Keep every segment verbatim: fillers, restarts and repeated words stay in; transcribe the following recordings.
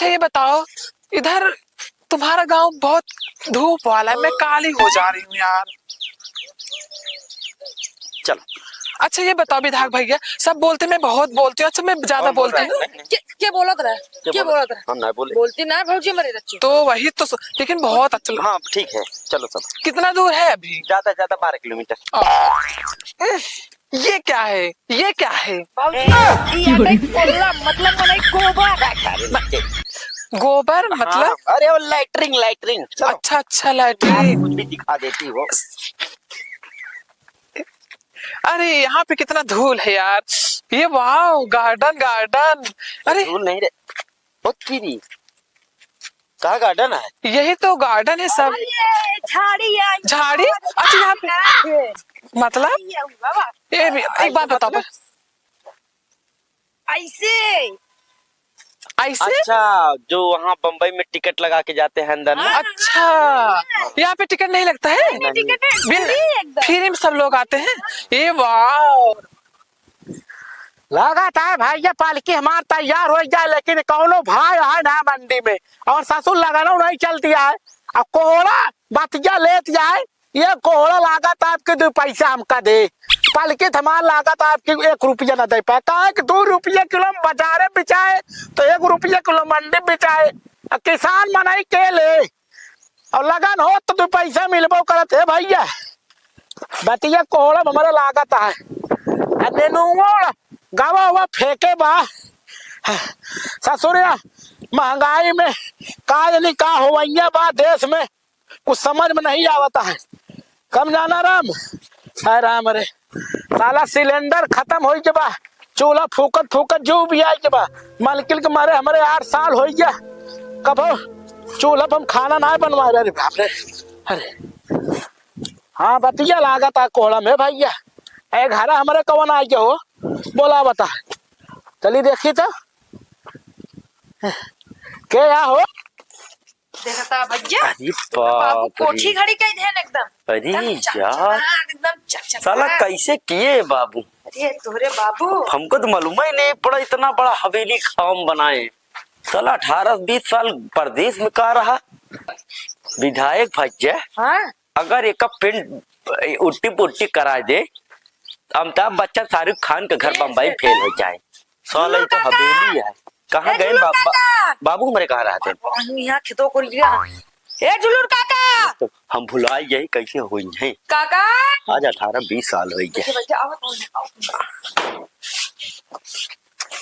अच्छा, ये बताओ, इधर तुम्हारा गांव बहुत धूप वाला है, मैं काली हो जा रही हूँ यार। चलो। अच्छा, ये बताओ विधायक भैया, सब बोलते, मैं बहुत बोलती हूँ। अच्छा, मैं ज्यादा कौन बोल बोलती रहा है? हूँ। नहीं, नहीं। के, के बोलत रहा? के के बोलत बोलत रहा? हम नहीं बोले। बोलती ना भौजी मरे रच्चू। तो वही तो सो-, लेकिन बहुत अच्छा। हाँ, ठीक है, चलो सब। कितना दूर है अभी? ज्यादा, ज्यादा बारह किलोमीटर। आ, ये क्या है? ये क्या है? भौजी, ई अंडे कोल्ला, मतलब मनई गोबर। गोबर, मतलब? हाँ, अरे वो लैट्रिन, लैट्रिन। चलो। अच्छा, अच्छा, लैट्रिन। आप कुछ भी दिखा देती हो। अरे, यहाँ पे कितना धूल है यार। ये वाओ, गार्डन, गार्डन। अरे। धूल नहीं रे। ओ तेरी। कहाँ गार्डन है? यही तो गार्डन है सब। अरे, झाड़ी है। झाड़ी? अच्छा, यहाँ पे। ये मतलब? ये हुआ बा। ये भी, एक ऐसे बात बताओ। मतलब? ऐसे। ऐसे? अच्छा, जो वहाँ बम्बई में टिकट लगा के जाते हैं अंदर में? हाँ। अच्छा, यहाँ पे टिकट नहीं लगता है? नहीं, नहीं, टिकट नहीं, बिन-, free एकदम। Free में सब लोग आते हैं। ये वाओ। लागत है भैया, पालकी हमार तैयार होइ जाए, लेकिन कौनो भाई है ना मंडी में, और ससुर लगानो नहीं चलती है। अब कोहड़ा बतिया लेत जाए, ये कोहड़ा लागत आपके दो पैसा हमका दे, पालकी हमार लागत आपके एक रुपया ना दे पाए, काहे कि दो रुपया किलो हम बाजारे बिचाए, तो एक रुपया किलो मंडी बिचाए, अब किसान मनई के ले, और लगन हो तो दो पैसा मिलबो करत है भैया। बतिया कोहड़ा हमारा लागत है। आ नेनुआ गवा हुआ फेंके बा। ससुरिया, महंगाई में का जानी का होवैया बा देश में, कुछ समझ में नहीं आवत है। कम जाना राम, हाय राम रे, साला सिलेंडर खतम होइ के बा, चूल्हा फूकत फूकत जो भी आई के बा, मलकिल के मारे हमरे आठ साल होइ गया, कबो चूल्हा पर हम खाना ना बनवा रहे। अरे बाप रे, अरे। हाँ, बतिया लागत है कोहड़ा में भैया। ए, घरा हमरे कौन आ गया हो? बोला बता। चली देखी तो। के या हो? देखता भैया। अरे बाबू, बाप रे। कोठी घड़ी कई देन एकदम। अरे एकदम यार। चकचकात, एकदम चकचकात। साला कैसे किए बाबू? अरे तोहरे बाबू। हमको तो मालूम ही नहीं पड़ा इतना बड़ा हवेली खाम बनाए। साला अठारह बीस साल परदेस में का रहा? विधायक भैया। हाँ? अगर एका पेंट उट्टी पुट्टी कराए दे, अमिताभ बच्चन शाहरुख खान के घर ए, बम्बई ए, फेल हो जाए। साला ई तो काका! हवेली है। कहाँ ए, गए जुलूर बा-, बा-, काका! बाबू हमरे कहाँ रहते हैं? अरे, यहाँ खेतों को लिया। ए, जुलूर काका! हम भुला गए, कैसे होई हैं? काका! आज अठारह बीस साल हो गए। बैठे, बैठे, आओ, आओ, आओ।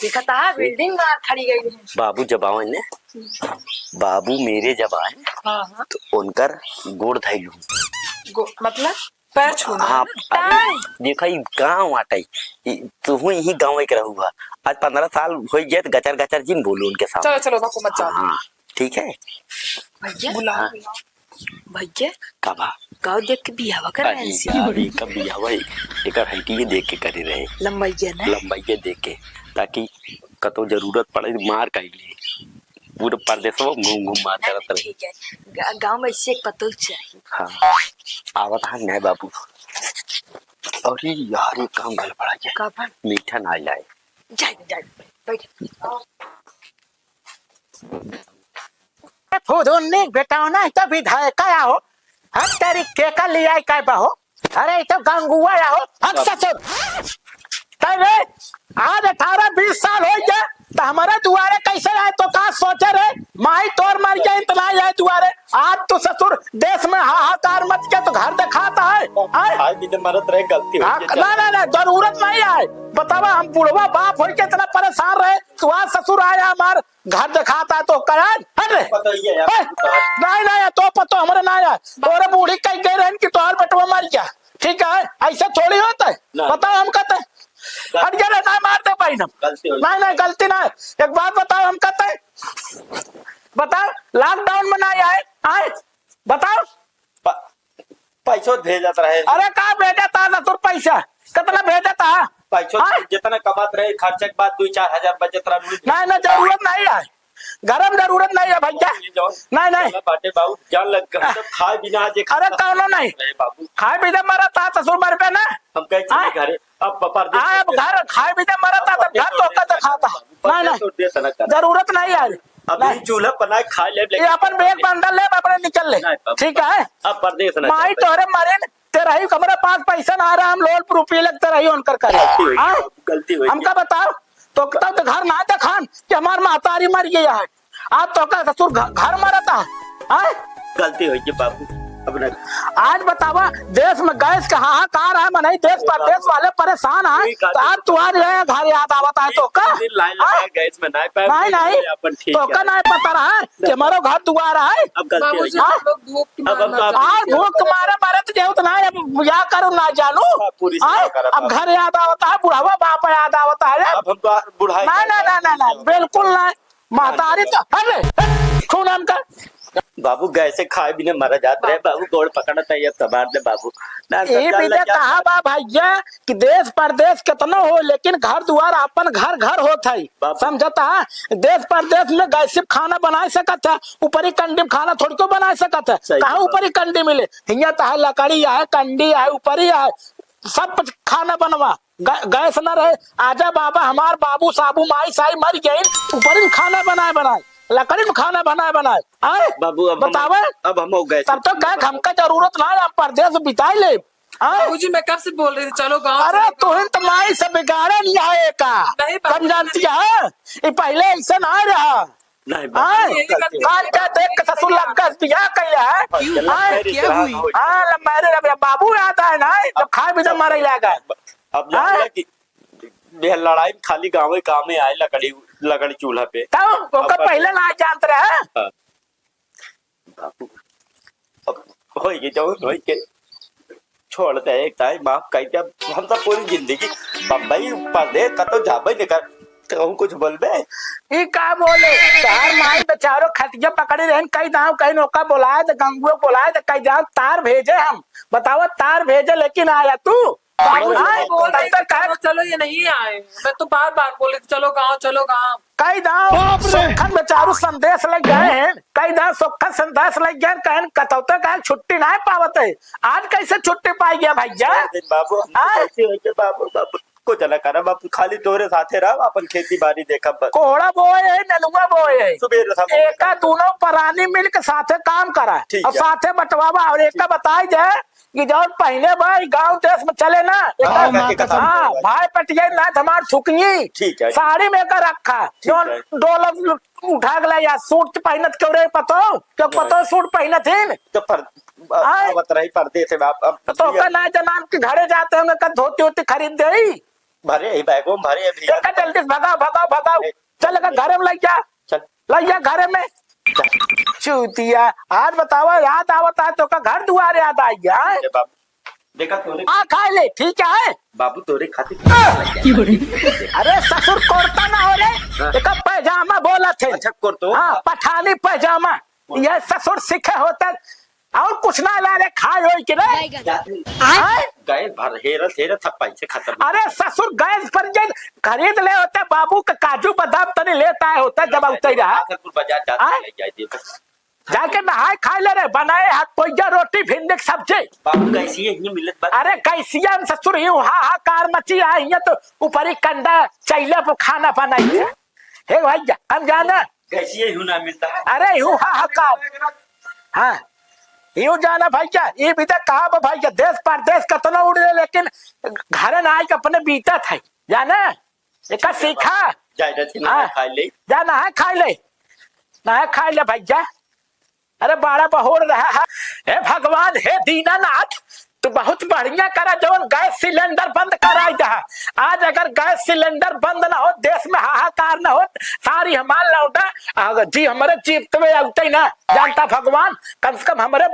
देखा था, बिल्डिंग मार खड़ी गई है। बाबू जब आवे ने, बाबू मेरे जब आए, हाँ, हाँ। तो उनकर गोड़ धइलू। गो-, मतलब? पैर छूना हाँ, है ना? अरे, देखा, ई गाँव आटे, ई, तुहू यही गाँव एक रहू हा। आज पन्द्रह साल हो गए, तो गचर गचर जिन बोलू उनके सामने। चलो, चलो, बापू मत जाओ। हाँ, ठीक है। भैया, बुलाओ, हाँ। बुलाओ। भैया, का बा? गाँव देख के बियाहवा कर अरे रहे हैं। यार, ये कब बियाहवा है? एकर height ये देख के करे रहे। लंबाई है ना? लंबाई ये देख के, ताकि कतो जरूरत पड़े, मार काई ले। पूरे परदेसवा घूम घूम मार नहीं, करत नहीं, रहे। ठीक है। ग-, गाँव में ऐसे एक पतोह चाहिए। हाँ, आवत है नहीं बाबू। अरे यार, ये काम गल पड़ा क्या? का बा? मीठा ना लाए। जाए, जाए, बैठ। ए, फुदुन्नी बेटौना, ई तो विधायक आहो। हट तेरी, केका लियाई का बहो? अरे, ई तो गंगुआ आहो। हट ससुर। तै रे, आज अठारह बीस साल होइ गया, तो हमरे दुआरे कैसे आए, तो का सोचे रे? माई तोर मर गया, इतना आए दुआरे। आज तो ससुर देश में हाहाकार मच गया, तो घर दिखाता है, हैं? आज भी जब मरत रहे, गलती हो हाँ, गई, ना, चल। ना, ना, जरूरत नहीं आए। बतावा, हम बुढ़वा बाप होइके इतना परेशान रहे, तू आज ससुर आया हमार घर देखात है तो कहे, "हट रे।" पता ही है यार, हट। नहीं, नहीं, तो पतो हमरे ना है। तोरे बूढ़ी कह गए रहन कि तोहर बेटवा मर गया। ठीक है, ऐसे थोड़ी होता है। ना। बताओ हम कहते हैं। गलती। हट गया रे, ना मार दे भाई ना। गलती हो गई। नहीं, नहीं, गलती ना है। एक बात बताओ हम कहते हैं। बताओ, lockdown में ना आए, आए? बताओ। प-, पैसो भेजत रहे। अरे का भेजत है ससुर पैसा? कितना भेजत है? पैसो हाँ? जितना कमात रहे, खर्चे के बाद दो चार हजार बचत रहा। नहीं, नहीं, जरूरत नहीं है। घर में जरूरत नहीं है भैया। ये जौन नहीं, नहीं। चला बाटे बाबू, जान लग गया। हाँ। तो खाए बिना आज एक अरे कौनो नहीं। रहे बाबू। खाए बिना मरत है ससुर मर पे ना। हम कहे चले हाँ? घरे। अब परदेस हाँ, अब छोड़ दे। घर खाए बिना मरत है, तब घर तो का दिखाता। परदेस नहीं, नहीं। छोड़ दे सनक कर। जरूरत नहीं है। अब नहीं। चूल्हा बनाए खा ले, ये लेकिन अपन बैग बंडल ले, अपने निकल ले। नहीं, अब ठीक है? अब परदेस ना माई जाबे। तोहरे मरे न, तेरा ही हमरे पास पैसा ना आ रहा, हम लोन पर रुपये लगते रही उनकर करे। गलती हुई, हाँ? गलती हुई। हमका बताओ, तो तब तो घर ना देखान कि हमार महतारी मर गया है। आज तो का ससुर घ-, घर मरता है, हाँ? गलती हुई कि बाबू, अब ना। आज बतावा, देश में गैस का हाहाकार है, मनई देश परदेश वाले परेशान हैं। ठीक है। तो आज तुम्हारे यहाँ घर याद आवता है तो का? दिन लाइन लगा हाँ? गैस में ना पाए, नहीं, नहीं। अपन ठीक तो है। का नहीं पता रहा है कि हमारो घर दुआर है? अब गलती हुई। बाबूजी, हाँ? हम लोग भूख अब हम तो आप आज भूख मारे मरत जाओ तो ना, अब या करो ना जानू। हाँ, पूरी सेवा हाँ? करब अब आप। घर याद आवता है, बुढ़ावा बाप याद आवता है। अब हम तो बुढ़ाई ना, ना, ना, ना, ना, बिल्कुल ना। महतारी तो, अरे, सुन हमका। बाबू, गैसे खाए बिना मरा जात रहे। बाबू, गोड़ पकड़त है, ये संभाल ले बाबू। ना, ए समझा बिना लग जा। कहा बा भैया कि देश परदेश केतनो हो, लेकिन घर दुआर अपन घर घर होत है। बाबू। समझता है? देश परदेश में गैस से खाना बना सकत है, ऊपरी कंडी में खाना थोड़ी को बना सकत है। सही कहाँ बात। ऊपरी कंडी मिले? हियाँ तो है लकड़ी है, कंडी है, ऊपरी है, सब कुछ खाना बनवा। ग-, गैस न रहे, आजा बाबा, हमार बाबू साबू माई साई मर गइन, ऊपरी में खाना बनाए बनाए, लकड़ी में खाना बनाए बनाए, आए? बाबू, अब हम, बतावे? अब हम हो गए। तब तो कहे, "हमका जरूरत ना है, हम परदेस बिताई ले।" आए? बाबूजी, मैं कब से बोल रही थी, चलो गाँव अरे, चलो। तुहिन तो माई से बिगाड़े नहीं आए का? नहीं, बाबूजी, कम जानती नहीं। है, ये पहले ऐसे ना रहा। नहीं, बाबू, हाँ? यही गलती है। कान का देख के ससुर लग गए, बियाह कैला है? हाँ, हाँ? क्या हुई? हाँ, लम्बा रे, अब बाबू आता है ना, तो खाए भी तो मारे लागा। अब जान हाँ? ले कि यह लड़ाई में खाली गाँव, गाँव में आए लकड़ी, लकड़ी चूल्हा पे। तब ओकर अब पहले ना जानत रहे। हाँ। बाबू, अब होई के जौन होई के छोड़ दे, एक दाई माफ कर दे। अब हम तो पूरी जिंदगी बम्बई परदेस कतो जाबे नहीं कर, कहूँ कुछ बोलबे? ई का बोले? तार माई बेचारो खटिया पकड़ी रहन, कई दाव कहीं ओका बोलाए तो गंगुए बोलाए तो कई दाव तार भेजे हम। बतावा तार भेजे लेकिन आया तू? बाबू, हाँ, बोल रहे तब तक थे, "चलो, चलो, ये नहीं आए।" मैं तो बार-बार बोल रही थी, "चलो गाँव, चलो गाँव।" कई दाव बाप रे! सोखन बेचारू संदेश लग गए हैं, कई दाव सोखन संदेश लग गए हैं, कहन कतौते कहन छुट्टी नहीं पावत है। आज कैसे छुट्टी पाई गया भैया? दिन बाबू, हम तो हाँ? कैसे होइके बाबू, बाबू, को चला करब, बाबू, खाली तोरे साथे रहब, अपन खेती बाड़ी देखब बस। कोहड़ा बोए है, ननुआ बोए है। सुबेरे सब एका दोनों परानी मिल के साथे काम करा ठीक और है। साथे बंटवावा और एका बताई दे कि जौन पहिने बा, ई गाँव देश में चले ना। एक हाँ, हाँ, भाई पटिया ना हमार थुकनी। ठीक है। साड़ी में का रखा। ठीक जौन है। डोलक उठा के ला या सूट पहिनत क्यों रे पतो? क्यों नहीं। पतो सूट पहिनत ही न? तो पर, हाँ? आवत रही परदेस से, अब, अब तो का ना जनान के घरे जाते होंगे, का धोती वोती खरीद दे? भरे ही बैगों में भरे अभी। देखा जल्दी से भगाओ, भगाओ, भगाओ। ए, चल, का घरे में लग जा। चल। लइया घरे में। चूतिया, आज बतावा, याद आवत है तो का घर दुआर याद आई है? अरे बाबू, देखा तोरे आ खाए ले, ठीक है? बाबू तोरे खातिर अरे ससुर कुर्ता ना हो रे, हाँ। एका पैजामा बोलत है। अच्छा, कुर्तो? हाँ, पठानी पैजामा। कुर्तो। ये ससुर सीखे होते और कुछ ना ला रे, खाए होई के रे। बैगन। जाते हैं। हाँ? गैस भर हेरत, हेरत सब पैसे खत्म। अरे ससुर, गैस पर जे खरीद ले होते, बाबू के काजू बादाम तनी लेत आए होते, जब अउते रहा। बाजारपुर बाजार जाते हाँ? ले जाए दे बस। जाके नहाए खाए ले रे, बनाए हाथ पोइया रोटी, भिंडी के सब्जी। बाबू गैसिया ही मिलत बा। अरे गैसिया में ससुर ही हाहाकार मची आई है तो ऊपरी कंडा चैले पे खाना बनाई है। हे भैया, हम जाना। गैसिया ही ना मिलता है। अरे यूं हाहाकार। हाँ, यूं जाना भैया, ये भी तो कहा बा भैया, देश परदेश कतनो उड़ ले, लेकिन घरे ना आइके अपने बीतत है, जाना? एका सीखा। जाए जाते हाँ। नहाए खाए ले। जा नहाए खाए ले। नहाए खाए ले भैया। अरे बड़ा बहोर रहा है। हे भगवान, हे दीनानाथ, तू बहुत बढ़िया करा जौन गैस सिलेंडर बंद कराई दहा। आज अगर गैस सिलेंडर बंद ना हो, देश में हाहाकार ना हो, सारी हमार लौटा, अगर जी हमरे जीप तवे आउते ना, जानता भगवान, कम से कम हमरे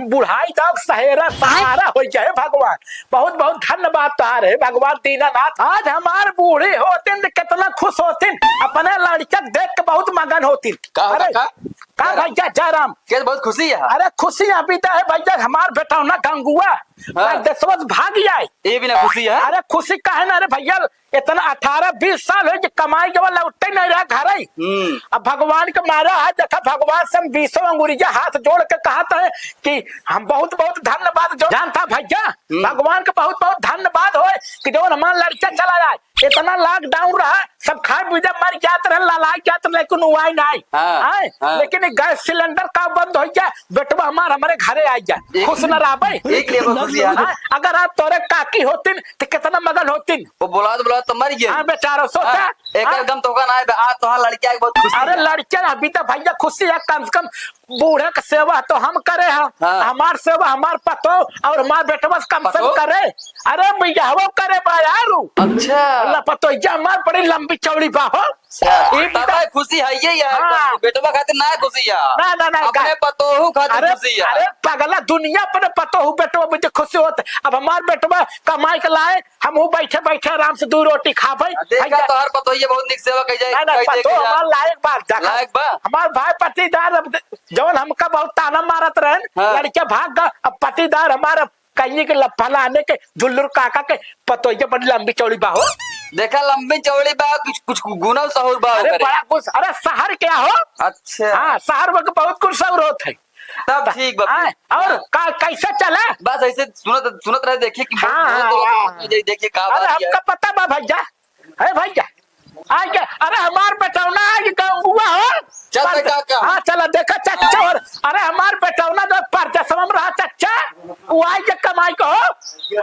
बुढ़ाई तक सहेरा सहारा हो जाए भगवान। बहुत बहुत धन्यवाद तोहार हे भगवान दीनानाथ। आज हमार बूढ़ी होतिन त कितना खुश होतिन, अपने लड़का देख के बहुत मगन होतिन। का हो अरे, काका? का भैया जयराम? के बहुत खुशी है। अरे खुशी अभी तो है भैया, हमार बेटा ना गंगुआ हाँ। परदेसवा से भाग जाए। ये भी ना खुशी है। अरे खुशी काहे ना रे भैया, इतना अठारह बीस साल हो गए कमाई के बाद लौटे नहीं रहा घर ही। हम्म। अब भगवान के मारा है, देखा भगवान से हम बीसों अंगुरिया हाथ जोड़ के कहत है कि हम बहुत बहुत धन्यवाद जो जानता भैया, हम्म। भगवान के बहुत बहुत धन्यवाद होए कि जौन हमार लड़का चला जाए। इतना lockdown रहा, सब खाए पी के मर जात रहे, ललाए जात रहे, लेकिन उ आए नाहीं। हाँ, आए? हाँ। लेकिन ये गैस सिलेंडर का बंद होइ जाए, बेटवा हमार हमरे घरे आइ जाए, एक खुश न रहबे। एक लेबर खुशी है। हाँ, अगर आज तोरे काकी होतिन, तो कितना मगन होतिन। वो बुलात बुलात तो मर गए। हाँ, बेचारो, सोचा। हाँ, एक हाँ। एकदम तोका ना है, आज तोहार लड़किया के बहुत खुशी अरे है। लड़किया अभी तो भैया खुशी है, कम से कम बूढ़े के सेवा तो हम करे हैं। हाँ। हमार सेवा हमार पतो और हमार बेटवा से कम से कम पतो? करे। अरे बियाहवो करे बा यार उ। अच्छा। अल्लाह पतो, ये हमार बड़ी लंबी चौड़ी बा हो। अच्छा, ई तब भी तो है खुशी है ये यार, हाँ। बेटवा खातिर ना खुशी है। ना, ना, ना, अपने गा- पतोहू खातिर अरे, खुशी है। अरे पगला, दुनिया पर पतोहू बेटवा मुझे खुशी होत। अब हमार बेटवा कमाई के लाए, हम वो बैठे बैठे आराम से दू रोटी खाबे। देखा भैया। तोहर पतोहिया बहुत निक सेवा कई जाए, ना, ना, कई दे पतो के जा। हमार लायक बा, देखा। लायक बा। हमार भाई पटीदार, अब दे-, जौन हमका बहुत ताना मारत रहन, हाँ। लड़के भाग गा, अब पटीदार हमार कहीं के ल-, फलाने के झुल्लुर काका के पतोहिया बड़ी लंबी चौड़ी बा हो। देखा लंबी चौड़ी बा, कुछ, कुछ गुना सहूर बा अरे ओकरे। बड़ा कुछ, अरे शहर क्या हो? अच्छा। हाँ, शहर में के बहुत कुछ सहूर होत है। तब ठीक बा। हाँ, और हाँ। का, कैसे चला? बस ऐसे सुनत, सुनत रहे, देखिए कि हाँ, बहुत, हाँ, बहुत, हाँ। बहुत, देखिए का अरे बात है। हमका पता बा भैया, है भैया, आज के, अरे हमार बेटौना आज गौवा हो। चल बे पर-, काका। हाँ, चला देखा चच्चा और, अरे हमार बेटौना जो परदेसवा में रहा चच्चा, वो आज के कमाई को हो।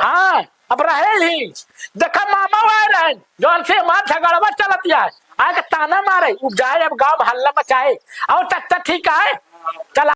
हाँ, अब रहे ही। देखा मामा आए रहे, जौन से हमार झगड़वा चलत है, आके ताना मारे, उ जाए अब गाँव में हल्ला मचाए। और चच्चा ठीक है, चला।